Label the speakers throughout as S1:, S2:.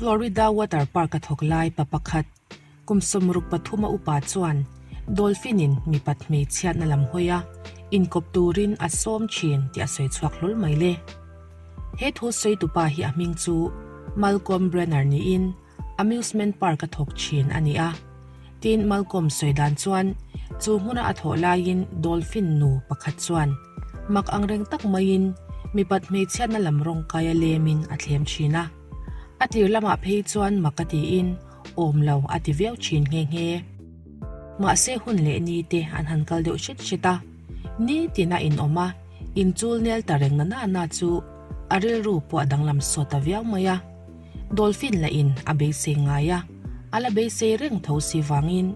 S1: Florida Water Park a thawk lai pa pakhat, kum 63 a upa chuan dolphin-in mipat hmeichhiatna lam hawi a, inkawp turin a sawm thin tih a sawi chhuak hlawl mai le. He thu sawitupa hi a hming chu Malcolm Brenner niin Amusement Park a thawk thin a ni a. Tin, Malcolm sawi dan chuan chu hmuna a thawh laiin dolphin nu pakhat chuan mak angreng tak maiin mipat hmeichhiatna lam rawng kaia lemin a thlem thin a. A tir lamah phei chuan mak a tiin awm lo a ti viau thin nghe nghe. Mahse hun leh ni te an han kal deuh hret hret a, nitin a inawm a, inchul nel ta reng na na na chu a rilru pawh a danglam sawt ta viau mai a. Dolphin lah in a beisei ngai a, a la beisei reng tho si vangin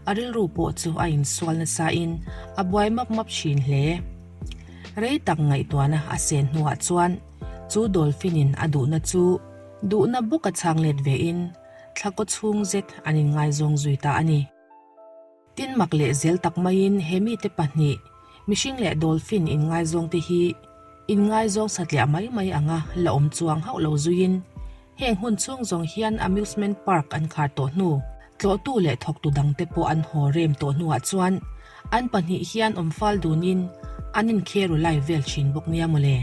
S1: a rilru pawh chu a insual nasa in a buai map map thin hle. Rei tak ngaihtuahna a sen hnuah chuan chu dolphin in a duhna chu duhna bawk a chhang let ve in thla kaw chhung zet an inngaizawng zui ta a ni. Tin mak leh zel tak maiin he mite pahnih, mihring leh dolphin inngaizawng te hi inngaizawng satliah mai mai anga la awm chuang hauh lo zuiin heng hun chhung zawng hian amusement park an khar tawh hnu, tlawhtu leh thawktu dangte pawh an haw rem tawh hnuah chuan an pahnih hian awm fal dunin an inkheru lai vel thin bawk nia mawle.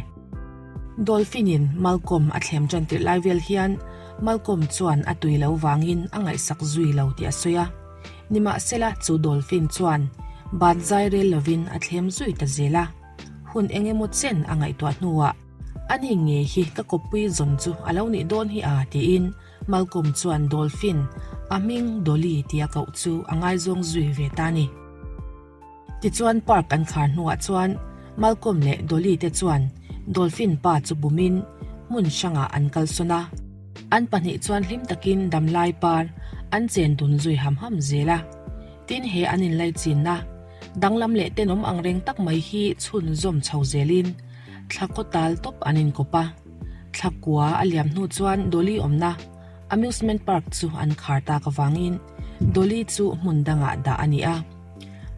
S1: Dolphin-in Malcolm a thlem tan tirh lai vel hian Malcolm chuan a tui lo vangin a ngaihsak zui lo tih a sawi a. Nimahsela, chu dolphin chuan ban zai rel lovin a thlem zui ta zel a. Hun eng emaw chen a ngaihtuah hnuah, Ani ngei hi ka kawppui zawn chu a lo nih dawn hi a, tiin Malcolm chuan dolphin, a hming Dolly tia koh chu a ngaizawng zui ve ta a ni. Tichuan park an khar hnuah chuan Malcolm leh Dolly te chuan dolphin pa chu bumin hmun hrangah an kalsawn a. An pahnih chuan hlim takin damlai par an chen dun zui ham ham zel a. Tin he an inlaichinna danglam leh tenawm angreng tak mai hi chhunzawm chho zelin thla kaw tal tawp an inkawp a. Thla kua a liam hnu chuan Dolly awmna amusement park chu an khar tak avangin Dolly chu hmun dangah dah a ni a.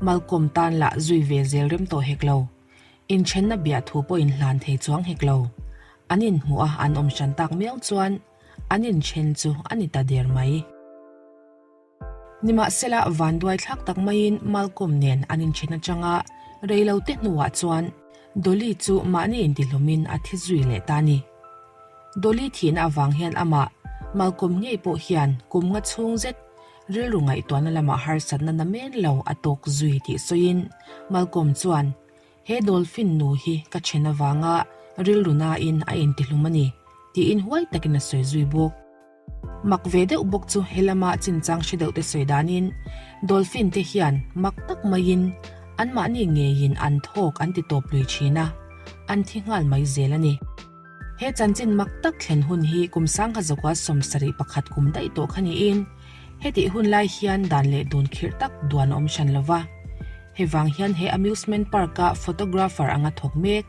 S1: Malcolm tan lah zui ve zel rem tawh hek lo. Inthenna biah thu pawh inhlan thei chuang hek lo. An inhmuh a an awm hran tak miau chuan an inthen chu a ni ta der mai. Nimahsela, vanduai thlak tak maiin Malcolm nen an inthen atanga rei lo te hnuah chuan Dolly chu mahni intihlawmin a thi zui leh ta a ni. Dolly thihna avang hian amah Malcolm ngei pawh hian kum nga chhung zet rilru ngaihtuahna lamah harsatna na men lo a tawk zui tih sawiin Malcolm chuan He dolphin nu hi ka then avanga rilru nain a intihlum a ni tiin huai takin a sawi zui bawk. Mak ve deuh bawk chu he lama chinchang hre deuh te sawi danin dolphin te hian mak tak maiin anmahni ngeiin an thawk an ti tawp lui thin a, an thi nghal mai zel a ni. He chanchin mak tak thlen hun hi kum sangha zakua 71 kum daih tawh kha niin hetih hun lai hian dan leh dun khirh tak duan a awm hran lo va. Hei vang hian he amusement park-a photographer anga thawk mek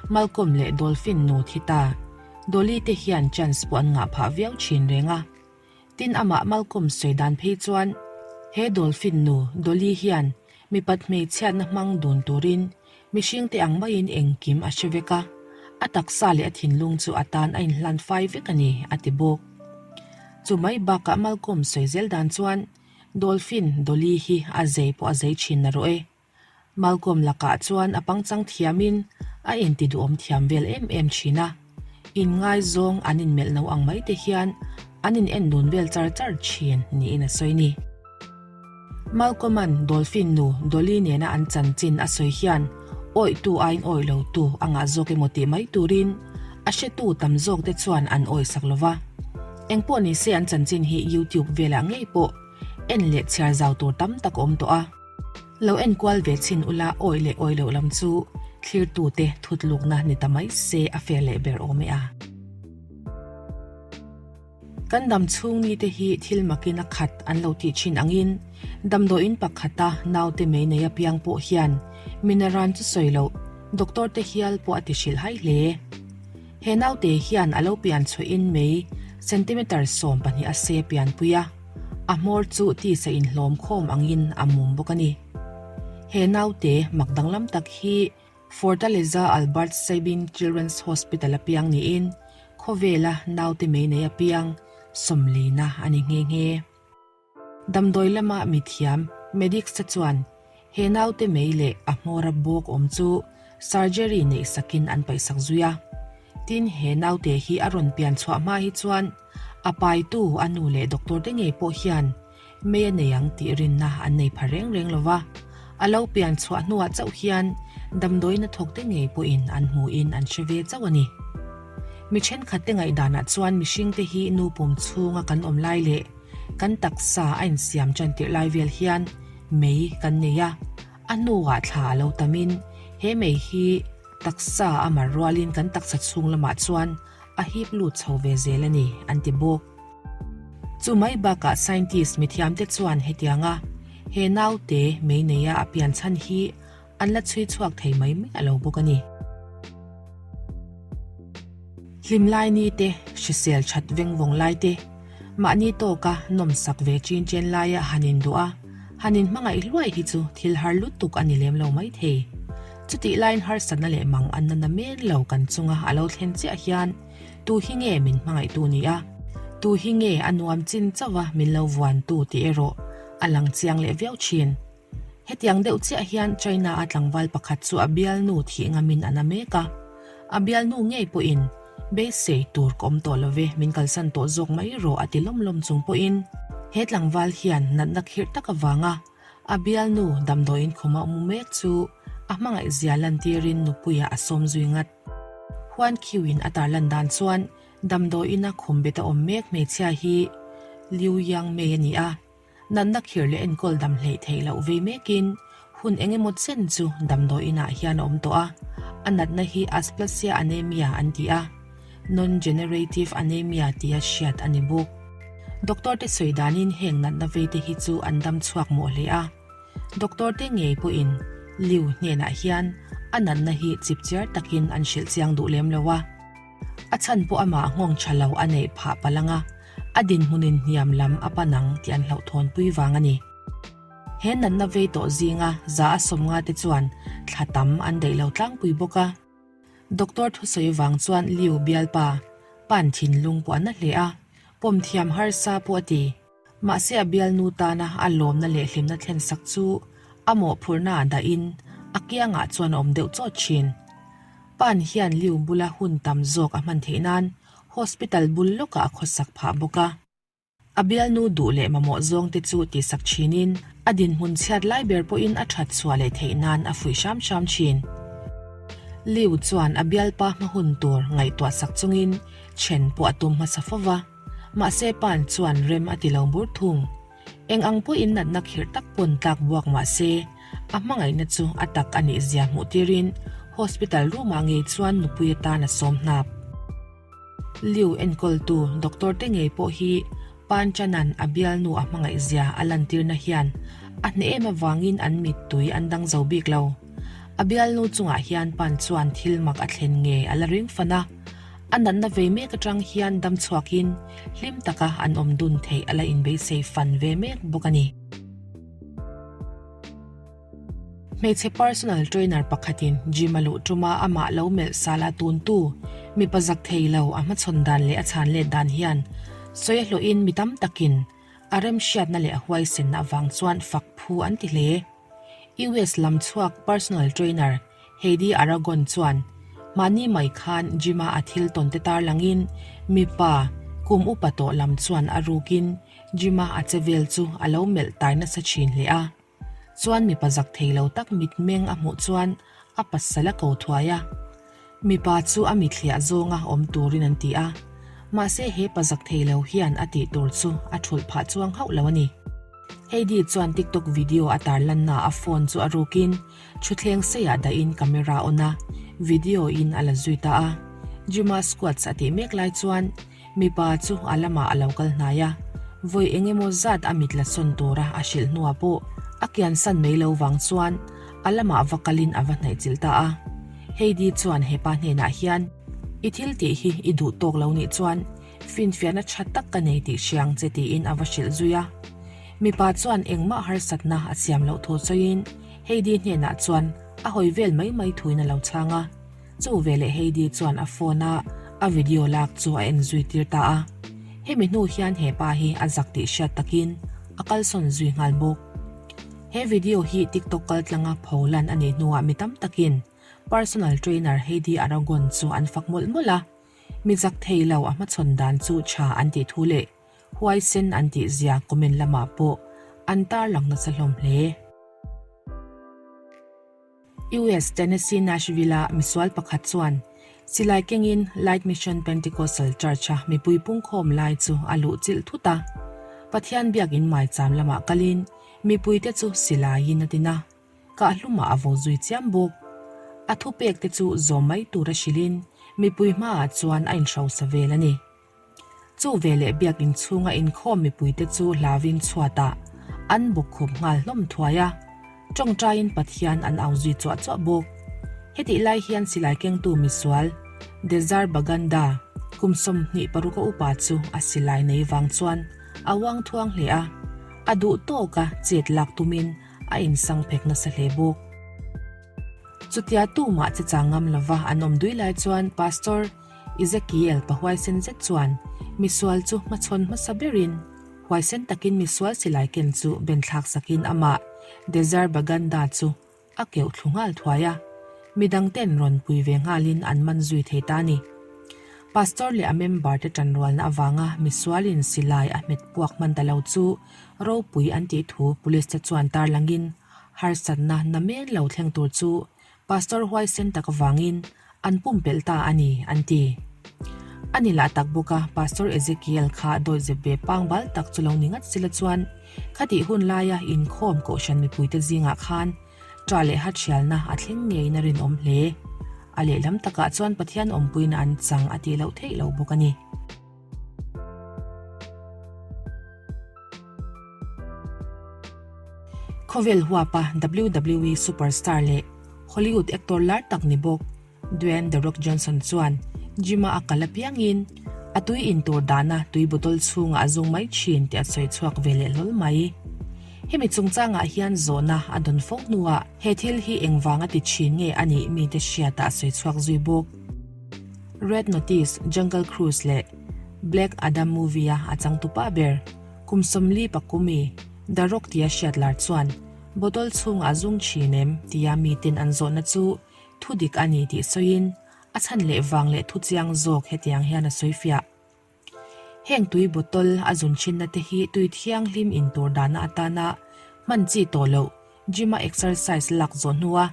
S1: Malcolm leh Dolphin nu thi ta Dolly te hian chance pawh an ngah phah viau thin reng a. Tin amah Malcolm sawi dan phei chuan he Dolphin nu Dolly hian mipat hmeichhiatna hmang dun turin mihring te ang maiin engkim a hre vek a, a taksa leh a thinlung chu a tan a inhlan fai vek a ni, a ti bawk. Chu mai bakah Malcolm sawi zel dan chuan Dolphin Dolly hi a zei pawh a zei thin narawh e. Malcolm lakah chuan a pangchang thiamin a inti duhawm thiam vel em em thin a, inngaizawng an inmelh no ang mai te hian an in en dun vel char char thin niin a sawi ni. Malcolm-a'n Dolphin nu Dolly nena an chanchin a sawi hian awihtu aiin awih lotu a ngah zawk emaw tih mai turin a hretu tam zawk te chuan an awisak lo va. Engpawh nise an chanchin hi YouTube velah ngei pawh en leh chhiar zau tur tam tak a awm tawh a. Lo enkual ve chhin ula awi leh awi loh lam chu thlirtute thutlukna ni ta mai se a fair leh ber awm e a. Kan dam chhung ni te hi thil makin a khat an lo tih thin angin damdawiin pakhata naute mei nei apiang pawh hian minaran chu sawi loh doctor te hial pawh a ti hrilh hai hle. He naute hian a lo pian chhuahin mei centimeter 12 a se pianpui a. A hmawr chu tisa inhlawm khawm angin a mum bawk a ni. He naute mak danglam tak hi Fortaleza Albert Sabin Children's Hospital a piang niin khawvela naute mei nei a piang. sawmlina a ni nghe nghe. Damdawi lama mithiam medics te chuan he naute mei leh a hmawra bawk awm chu surgery neih sakin an paihsak zui a. Tin, he naute hi a rawn pian chhuah hma hi chuan a paitu a nu leh doctor te ngei pawh hian mei a nei ang tih rinna an nei pha reng reng lo va, a lo pian chhuah hnuah chauh hian damdawiin a thawkte ngei pawhin an hmuhin an hre ve chauh a ni. Mi thenkhatte ngaihdanah chuan mihringte hi nu pum chhunga kan awm lai leh kan taksa a insiam tan tirh lai vel hian mei kan nei a, a hnuah thla a lo tamin he mei hi taksa a mar rualin kan taksa chhung lamah chuan a hip lut chho ve zel a ni, an ti bawk. Chu mai bakah scientist mithiamte chuan hetianga he naute mei neia a pian chhan hi an la chhui chhuak thei mai mai a lo bawk a ni. Hlim lai ni te, hrisel that veng vawng lai te, mahni tawka nawmsak ve chin chen laia han induh a, han inhmangaih hluai hi chu thil har lutuk a ni lem lo mai thei. Chutih laiin harsatna leh mang an na na men lo kan chunga a lo thlen chiah hian Tu hi nge min hmangaihtu ni a? Tu hi nge a nuam chin chauh a min lo vuantu tih erawh a lang chiang leh viau thin. Hetiang deuh chiah hian China-a tlangval pakhat chu a bialnu thih ngamin a na mek a. A bialnu ngei pawhin beisei tur ka awm tawh lo ve, min kalsan tawh zawk mai rawh a ti lawm lawm chung pawhin he tlangval hian natna khirh tak avanga a bialnu damdawiin khuma mu mek chu a hmangaihzia lantirin nupuiah a sawm zui ngat. Huan khiuin a tarlan dan chuan damdawiina khum bet a awm mek hmeichhia hi Liu Yang Mei a ni a, natna khir leh enkawl dam hleih theih loh vei mekin hun eng emaw chen chu damdawiinah hian a awm tawh a, a natna hi Asplasia anemia an ti a, non-generative anemia tia hriat a ni bawk. Doctor te sawi danin heng natna vei te hi chu an dam chhuak mawh hle a. Doctor te ngei pawhin Liu hnenah hian a natna hi chipchiar takin an hrilh chiang duh lem lo a. A chhan pawh amah nghawng tha lo a neih phah palh anga a dinhmunin hniam lam a pan ang tih an hlauhthawnpui vang a ni. He natna vei tawh zinga za a sawmnga te chuan thla tam an daih lo tlangpui bawk a. Doctor thusawi vang chuan Liu bialpa pan thinlung pawh a na hle a, pawm thiam harsa pawh a ti. Mahse a bialnu tana a lawmna leh hlimna thlensak chu a mawhphurhna ah dahin a kiangah chuan a awm deuh chawt thin. Pan hian Liu bula hun tam zawk a hman theih nan hospital bul lawkah a khawsak phah bawk a. A bialnu duh leh mamawh zawngte chu tihsak thinin a dinhmun chhiat lai ber pawhin a that chhuah leh theih nan a fuih hram hram thin. Liu chuan a bialpa hma hun tur ngaihtuah sak chungin then pawh a tum hmasa fo va. Mahse Pan chuan rem a ti lo bur thung. Eng ang pawhin natna khirh tak pawn tlak buak mahse a hmangaihna chu a tak a nih zia hmuh tirin hospital room ah ngei chuan nupui atan a sawm hnap. Liu enkawltu doctor te ngei pawh hi Pan Chanan a bialnu a hmangaih zia a lantirna hian a hneh em avangin an mittui an dang zo bik lo. A bialnu chungah hian Pan chuan thil mak a thlen nge a la ring fan a. A natna ve mek atang hian dam chhuakin hlim taka an awm dun theih a la inbeisei fan ve mek bawk a ni. Hmeichhe personal trainer pakhatin gym a luh tuma amah lo melh sal a tuntu mipa zak thei lo a hmachhawn dan leh a chhan let dan hian sawi a hlawhin mi tam takin a remhriatna leh a huaisenna avang chuan fak phu an ti hle. US lam chhuak personal trainer Heidi Aragon chuan mahni mai khan gym-a a thil tawn te tarlangin mipa kum upa tawh lam chuan a rukin gym-a a che vel chu a lo melh tai nasa thin hle a. Chuan mipa zak thei lo tak mitmeng a hmuh chuan a pasal a ko thuai a. Mipa chu a mithliah zawnga awm turin an ti a, mahse he pa zak thei lo hian a tih tur chu a thulh phah chuang hauh lo a ni. Heidi chuan TikTok video a tarlanna a phone chu a rukin Thutthleng seiah dahin camera on a, video in a la zui ta a. Gym-a squats a tih mek lai chuan mipa chu a lamah a lo kal hnai a, vawi eng emaw zat a mit la sawn tura a hrilh hnuah pawh a kiansan mai lo vang chuan a lamah va kalin a va hnaih chilh ta a. Heidi chuan hepa hnenah hian, I thil tih hi i duh tawk lo nih chuan Finfiahna tha tak ka nei tih hriang che tiin a va hrilh zui a. Mipa chuan engmah harsatna a siam loh thu sawiin Heidi hnenah chuan a hawi vel mai mai thuin a lo chhang a. Chu veleh Heidi chuan a phone a a video lak chu a en zui tir ta a. Hemi hnu hian he pa hi a zak tih hriat takin a kalsawn zui nghal bawk. He video hi TikTok kaltlanga pholan a nih hnuah mi tam takin personal trainer Heidi Aragon chu an fak mawlh mawlh a, mi zak thei lo a hmachhawn dan chu tha an tih thu leh huaisen an tih zia comment lamah pawh an tarlang nasa hlawm hle. US Tennessee Nashville-a misual pakhat chuan silai kengin Light Mission Pentecostal Church-a mipui pungkhawm lai chu a luh chilh thut a. Pathian biakin maicham lamah kalin mipuite chu silaiin a tin a, kahhlumah a vo zui chiam bawk. A thupekte chu zawm mai tura hrilhin mipui hmaah chuan a inhrosa vel a ni. Chu veleh biakin chhunga inkhawm mipuite chu hlauvin chhuatah an bawkkhup nghal hlawm thuai a, tawngtaiin Pathian an au zui chuah chuah bawk. Hetih lai hian silai kengtu misual Dezar Baganda kum 26 a upa chu a silai nei vang chuan a uang thuang hle a, a duh tawka chet lak tumin a insang phek nasa hle bawk. Chutia tumah che chang ngam lova an awm dui lai chuan Pastor Ezekiel pa huaisen zet chuan misual chu hmachhawn hmasa berin huaisen takin misual silai ken chu ben thlak sakin amah Dezar Baganda chu a keuh thlu nghal thuai a, midang ten rawn pui ve nghalin an man zui thei ta a ni. Pastor leh a member te tanrualna avanga misualin silai a hmet puak hman ta lo chu ropui an tih thu police te chuan tarlangin harsatna namen lo thleng tur chu Pastor huaisen tak avangin an pumpelh ta a ni, an ti. A ni lah tak bawk a, Pastor Ezekiel kha dawihzep ve pangbal tak chu lo ni ngat sila chuan khatih hun laia inkhawm kohhran mipuite zingah khan ṭah leh hathialna a thleng ngeiin a rinawm hle. A lehlam takah chuan Pathian awmpuina an chang a tih loh theih lo bawk a ni. Khawvel huapa WWE superstar leh Hollywood actor lar tak ni bawk Dwayne The Rock Johnson chuan gym-a a kal apiangin a tui in tur dahna tui bottle chhungah a zung mai thin tih a sawi chhuak ve leh hlawl mai. Hemi chungchangah hian zawhna a dawn fo hnuah he thil hi engvanga ti thin nge a nih mite hriatah a sawi chhuak zui bawk. Red Notice, Jungle Cruise leh Black Adam movie-a a changtupa ber kum 70 pakumi The Rock tia hriat lar chuan bottle chhungah a zung thin em tia miten an zawhna chu thu dik a ni tih sawiin a chhan leh vang leh thu chiang zawk hetiang hian a sawi fiah. Heng tui bottle a zun thinna te hi tui thianghlim intur dahna atana hman chi tawh loh gym-a exercise lak zawh hnua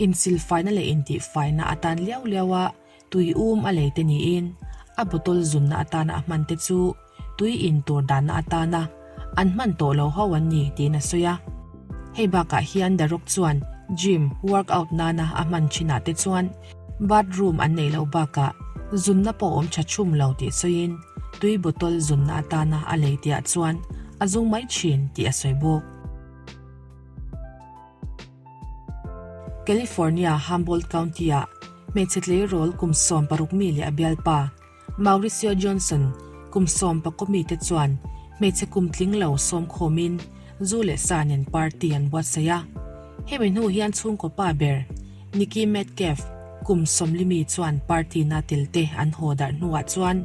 S1: Insilfaina leh intihfaina atan liau liau a tui um a lei te niin a bottle zunna atana a hman te chu tui in tur danna atana an hman tawh lo ho an ni tiin a sawi a. Hei bakah hian The Rock chuan gym workout nana a hman thinah te chuan bathroom an neih loh bakah zunna pawh awm tha chhum lo tih sawiin tui bottle zunna atana a lei tihah chuan a zung mai thin tih a sawi bawk. California Humboldt County-ah hmeichhe tleirawl kum 16 mi leh a bialpa Mauricio Johnson kum 14 mi te chuan hmeichhe kum tling lo sawm khawmin zu leh sa nen party an buatsaih a. Hemi hnu hian chhungkaw pa ber Nikki Metcalf kum 40 mi chuan party na tel te an haw darh hnuah chuan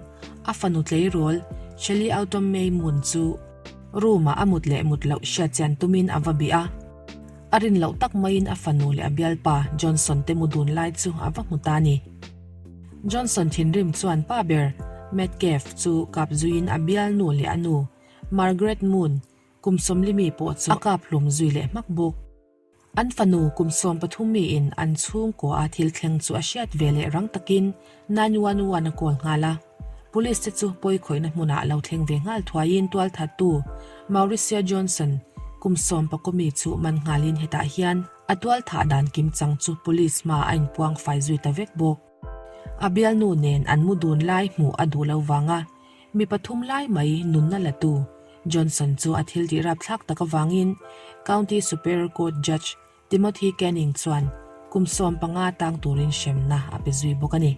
S1: a fanu tleirawl Shelly Autumn May Moon chu Room-ah a mut leh mut loh hriatchian tumin a va bih a. A rin loh tak maiin a fanu leh a bialpa Johnson te mu dun lai chu a va hmu ta a ni. Johnson thinrim chuan pa ber Metcalf chu kap zuiin a bialnu leh a nu Margaret Moon kum 40 mi pawh chu a kap hlum zui leh hmak bawk. An fanu kum 13 miin an chhungkaw a thil thleng chu a hriat ve leh rang takin 911 a call nghal a. Police te chu pawikhawihna hmunah lo thleng ve nghal thuaiin tualthattu Mauricio Johnson kum 14 mi chu man nghalin hetah hian a tualthah dan kimchang chu police hmaah a inpuang fai zui ta vek bawk. A bialnu nen an mu dun lai hmuh a duh lo vanga Mi pathum lai mai nunna la tu Johnson chu a thil tih rapthlak tak avangin County Superior Court Judge Timothy Canning chuan kum 15 tang turin hremna a pe zui bawk a ni.